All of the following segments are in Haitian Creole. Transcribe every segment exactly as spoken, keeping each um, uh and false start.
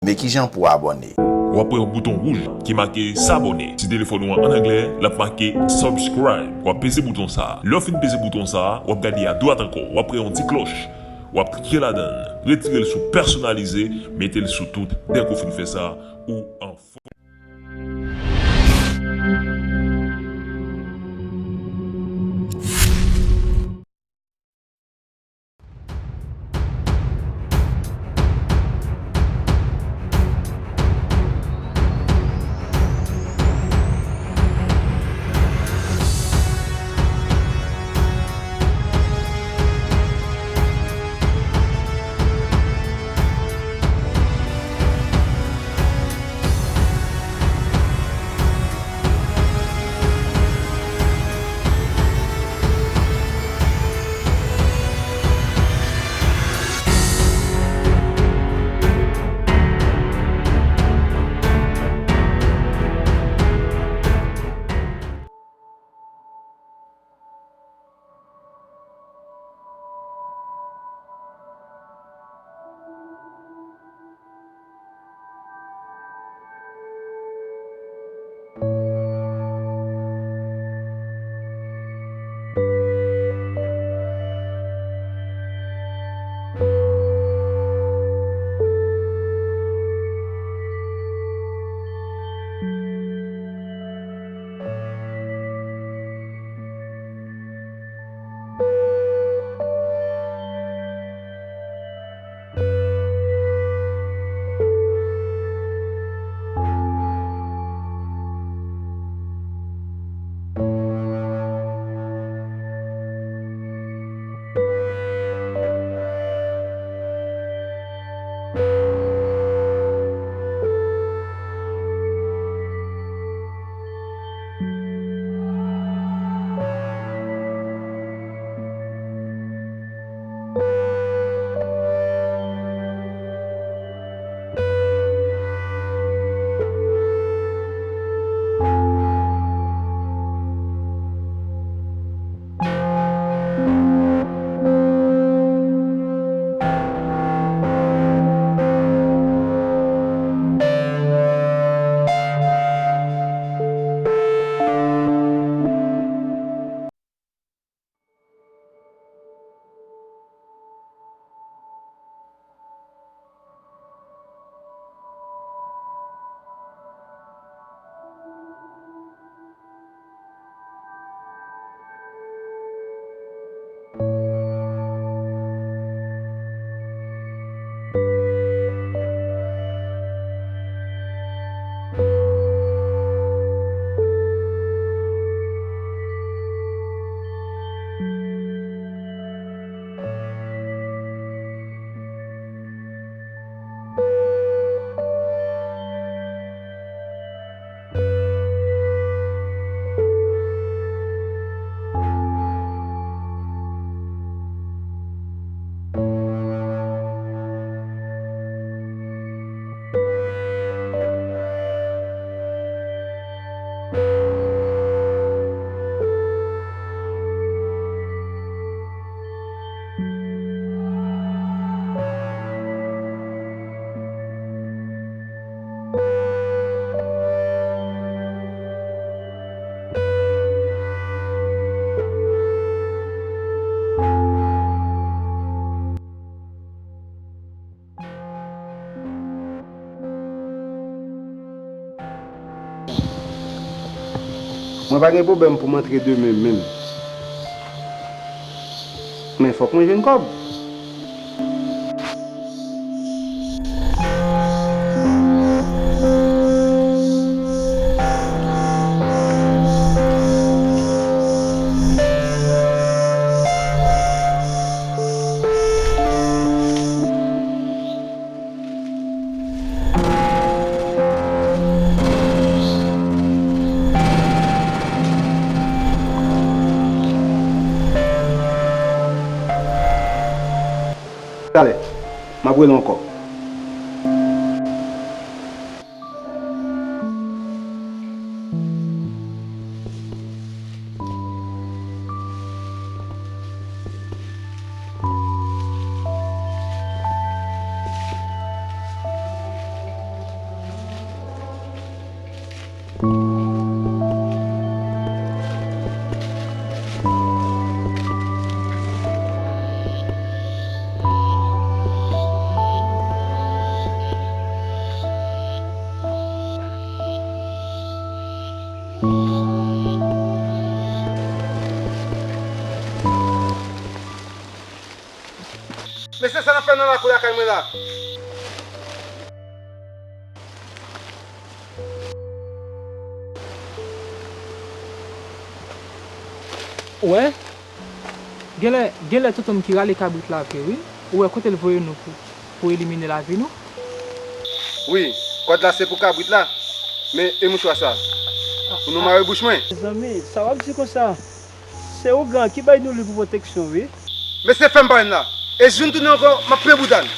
Men kijan pou w abòne. W ap wè yon bouton wouj ki make s'abonner. Si telefòn ou an ann anglè, l ap make subscribe. W ap peze bouton sa a. Lè w fin peze bouton sa a, w ap gade adwat ankò. W ap wè yon ti klòch. W ap klike ladan l. Retire l sou pèsonalize, mete l sou tout. Dèke w fin fè sa, ou anfòm. Mwen pa gen pwoblèm pou m antre demen menm. Men fòk mwen jwenn kòb. Talè, m ap rele w ankò. Sa n ap fè nan lakou lakay mwen la? Ou wè, genlè, genlè tonton m ki rale kabrit la vre wi. Ou wè kote l voye nou pou, pou elimine lavi nou? Wi, kòd la se pou kabrit la. Men e mouchwa sa? Pou nou mare bouch mwen? Mezanmi, sa w ap di konsa? Se ougan ki bay nou li pou pwoteksyon wi. Mesye, fè m pale m la. E si nou tounen ankò, m ap plen bouda n.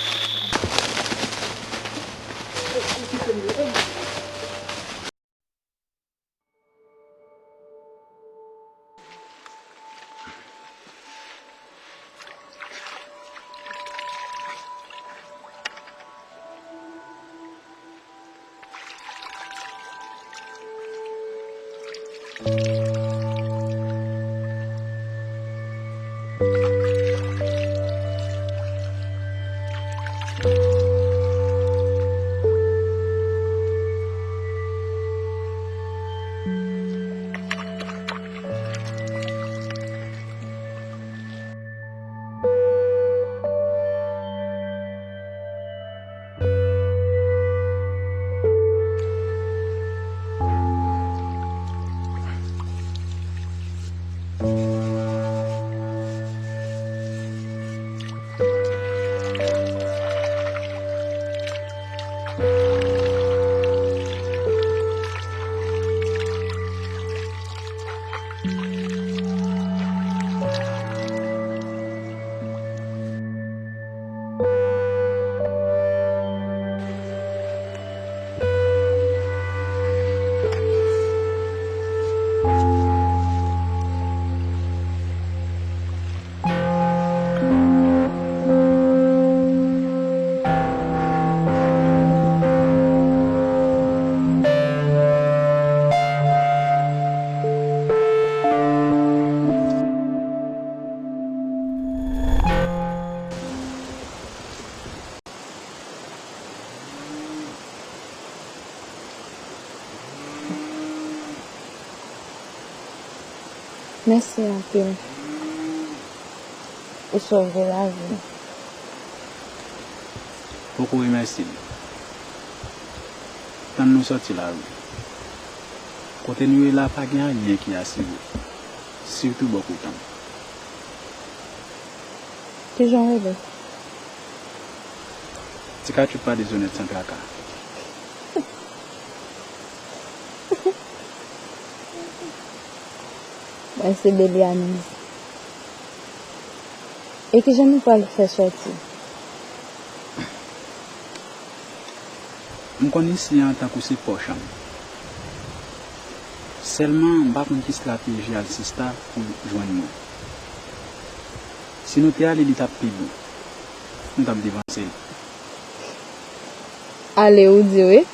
Mèsi anpil. Ou sove lavi m. Poko remèsye m. Tann nou sòti la wi. Kote nou ye la pa gen anyen ki asire. Sitou bò kote m. Kijan w rele? Ti Katchoup pa dezonèt san traka. Mwen se Belianiz. E kijan nou pral fè sòti? M konn isi an tankou se pòch an. Sèlman, m pa konn ki estrateji Alsista pou jwenn nou. Si nou te ale, li t ap pi bon. Nou t ap devanse l. Ale, ou di wi?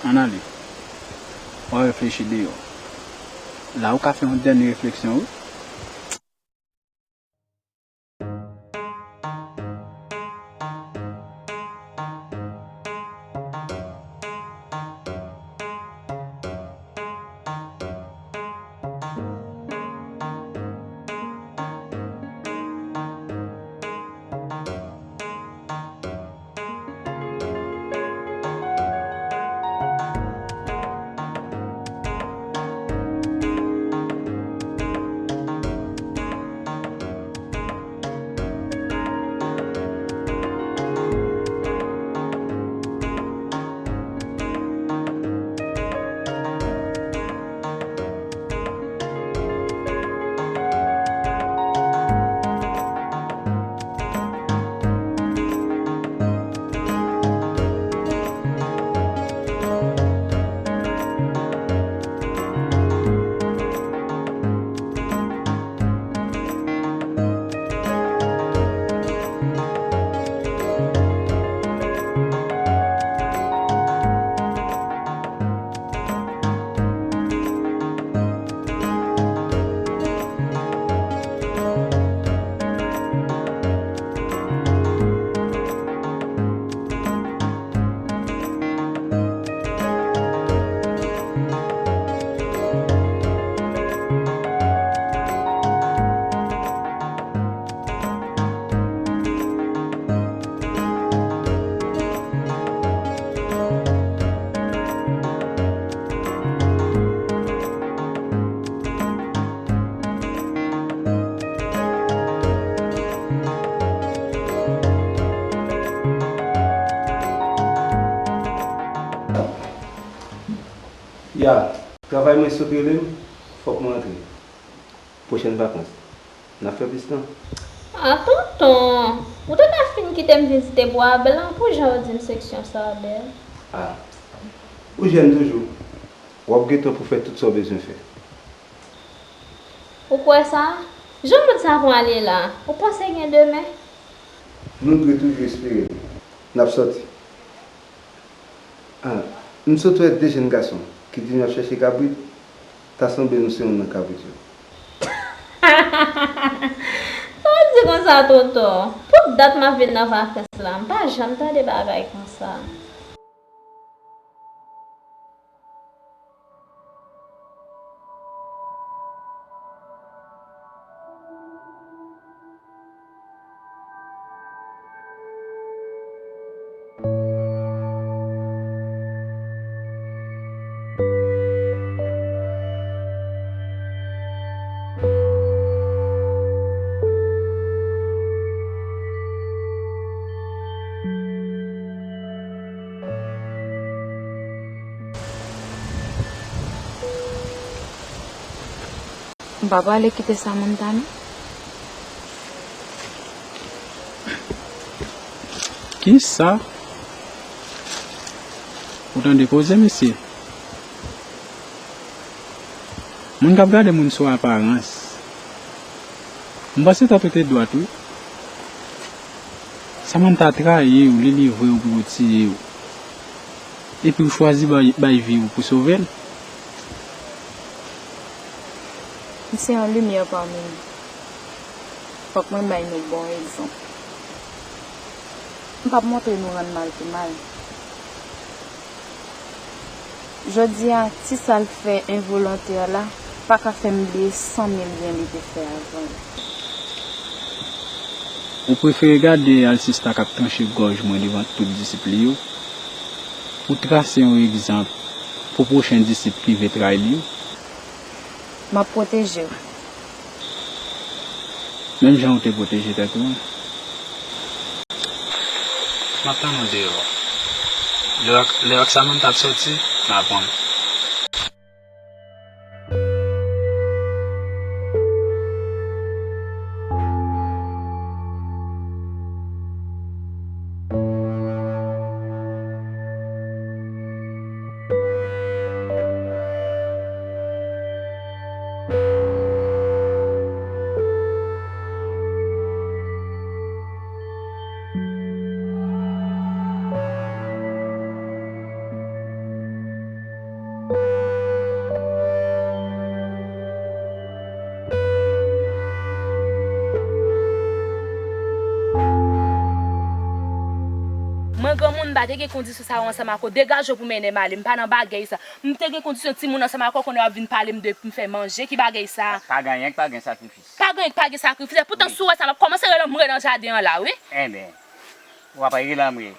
Ann ale. W a reflechi deyò. La ou ka fè yon dènye refleksyon wi. Ya, travay mwen sot rele m, fòk mwen antre. Pwochèn vakans, n ap fè plis tan. Ah, tonton, ou te ka fin kite m vizite Bwa Blan pou jan w di m seksyon sa a bèl. Ah, ou jèn toujou. W ap gen tan pou fè tout sa w bezwen fè. Ou kwè sa? Jan mond sa pran ale la, ou panse gen demen? Nou dwe toujou espere. N ap sòti. Ah, m sot wè de jèn gason ki di nou ap chèche kabrit. Ta sanble nou se youn nan kabrit yo. Sa w di konsa, tonton? Tout dat m ap vin nan vakans la, m pa janm tande bagay konsa. M pa prale kite Samantha, non. Kisa? Ou tande koze, mesye? Moun k ap gade moun sou aparans. M panse tèt ou te dwat, wi. Samantha trayi w, li livre w pou yo tiye w. Epi w chwazi bay, bay vi w pou sove l. M se yon limyè pami nou. Fòk mwen bay nou bon egzanp. M p ap montre nou rann mal pou mal. Jodi a, ti sa l fè envolontè la pa ka fè m bliye san mil byen li te fè avan l. Ou prefere gade Alcista k ap tranche gòj mwen devan tout disip li yo, pou trase yon egzanp pou pwochen disip ki vle trayi l yo? M ap pwoteje w. Menm jan ou te pwoteje tèt ou an. M ap tann ou deyò. Lè w ak, lè w ak Samantha ap sòti, m ap rann. Mwen granmoun, m pa te gen kondisyon sa yo ansanm ak ou. Degaje w pou mennen m ale. M pa nan bagay sa. M te gen kondisyon timoun ansanm ak ou, kounye a w ap vin pale m de pou m fè manje. Ki bagay sa? Pa, pa gen anyen k pa gen sakrifis. Pa gen anyen k pa gen sakrifis. Epoutan, wi, si w wè sa, m ap kòmanse rele anmwe nan jaden an la, wi. Enben, w ap rele anmwe.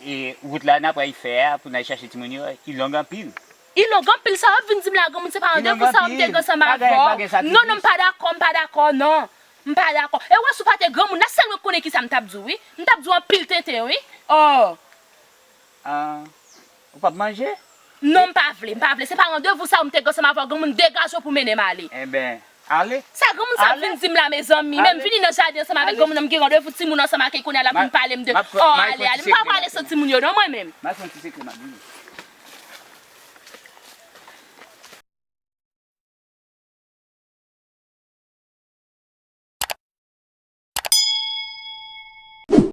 E wout la n ap pral fè a pou n al chache timoun yo, li long anpil. Li long anpil, sa w ap vin di m la, granmoun, se pa randevou sa a m te gen ansanm avè w. Non, non, m pa dakò, m pa dakò, non. M pa dakò. E w wè, si w pa te granmoun la, sèl mwen k konnen kisa m t ap di w, wi. M t ap di w anpil tenten, wi. Oh. Ah, ou p ap manje? Non, m pa vle, m pa vle. Se pa randevou sa a m te gen ansanm avè w, granmoun, degaje w pou mennen m ale. Enben, ale. Sa granmoun sa ap vin di m la, mezanmi? Menm vini nan jaden ansanm avèk granmoun nan, m gen randevou timoun ansanm ak li kounye a, l ap vin pale m de, oh, ale, ale. M pa prale san timoun yo, non, mwen menm. M al fè yon ti sekrè, m ap vini.